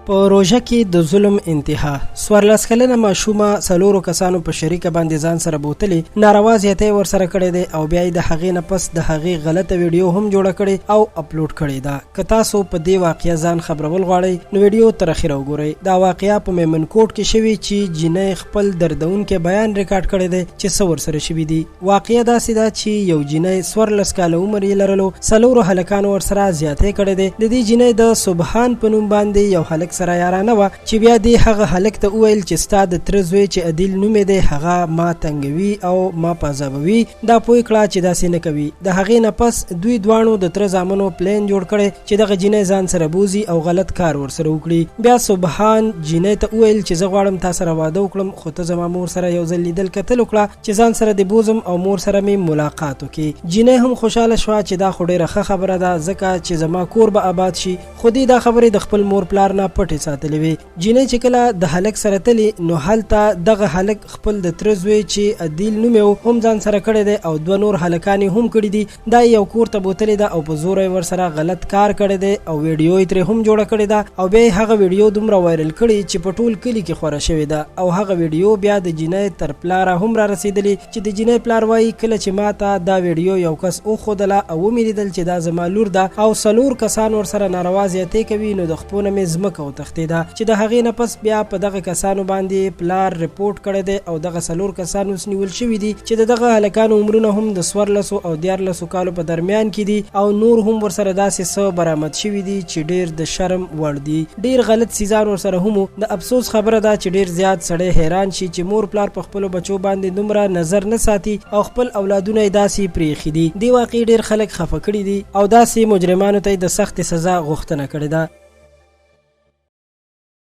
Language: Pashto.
په روژه کې د ظلم انتها، 14 کلنه ماشومه څلورو کسانو په شریکه باندې ځان سره بوتلې، ناروا زیاتی ورسره کړی دی او بیا یې د هغې نه پس د هغې غلطه ویډیو هم جوړه کړې او اپلوډ کړې ده. که تاسو په دې واقعه ځان خبرول غواړئ نو ویډیو تر اخره وګورئ. دا واقعه په میمن کوټ کې شوې چې جینۍ خپل دردونکی بیان ریکارډ کړی دی چې څه ورسره شوي دي. واقعه داسې ده چې یو جینۍ 14 کاله عمر یې لرلو، څلورو هلکانو ورسره زیاتی کړی دی. د دې جینۍ د سبحان په نوم باندې یو هلک سره یارانه وه چې بیا دې هغه هلک ته وویل چې ستا د تره زوی چې عدیل نومې دی هغه ما تنګوي او ما پازابوي، دا پوه کړه چې داسې نه کوي. د هغې نه پس دوی دواړو د تره زامنو پلان جوړ کړی چې دغه جینۍ ځان سره بوځي او غلط کار ورسره وکړي. بیا سبحان جینۍ ته وویل چې زه غواړم تا سره واده وکړم، خو ته زما مور سره یو ځل لیدل کتل وکړه چې ځان سره دې بوځم او مور سره مې ملاقات وکړي. جینۍ هم خوشاله شوه چې دا خو ډېره ښه خبره ده ځکه چې زما کور به آباد شي، خو دې دا خبرې د خپل مور پلار نه پټې ساتلې وې. جینۍ چې کله د هلک سره تلې نو هلته دغه هلک خپل د تره زوی چې عدیل نومې و هم ځان سره کړی دی او دوه نور هلکان یې هم کړي دي. دا یې یو کور ته بوتلې ده او په زوره یې ورسره غلط کار کړی دی او ویډیو یې ترې هم جوړه کړې ده او بیا یې هغه ویډیو دومره وایرل کړې چې په ټول کلي کې خوره شوې ده او هغه ویډیو بیا د جینۍ تر پلاره هم را رسېدلې چې د جینۍ پلار وایي کله چې ما ته دا ویډیو یو کس وښودله او ومې لیدل چې دا زما لور ده او څلور کسان ورسره ناروا زیاتی کوي نو د خپو نه مې ځمکه وتښتېده چې د هغې نه پس بیا په دغه کسانو باندې پلار رپورټ کړی دی او دغه څلور کسان اوس نیول شوي دي چې د دغه هلکانو عمرونه هم د 14 او 13 کالو په درمیان کې دي او نور هم ورسره داسې څه برآمد شوي دي چې ډېر د شرم وړ دي. ډېر غلط څیزان ورسره هم وو. د افسوس خبره ده چې ډېر زیات سړی حیران شي چې مور پلار په خپلو بچو باندې دومره نظر نه ساتي او خپل اولادونه یې داسې پرې ایښي دي. دې واقعې ډېر خلک خفه کړي دي او داسې مجرمانو ته یې د سختې سزا غوښتنه کړې ده.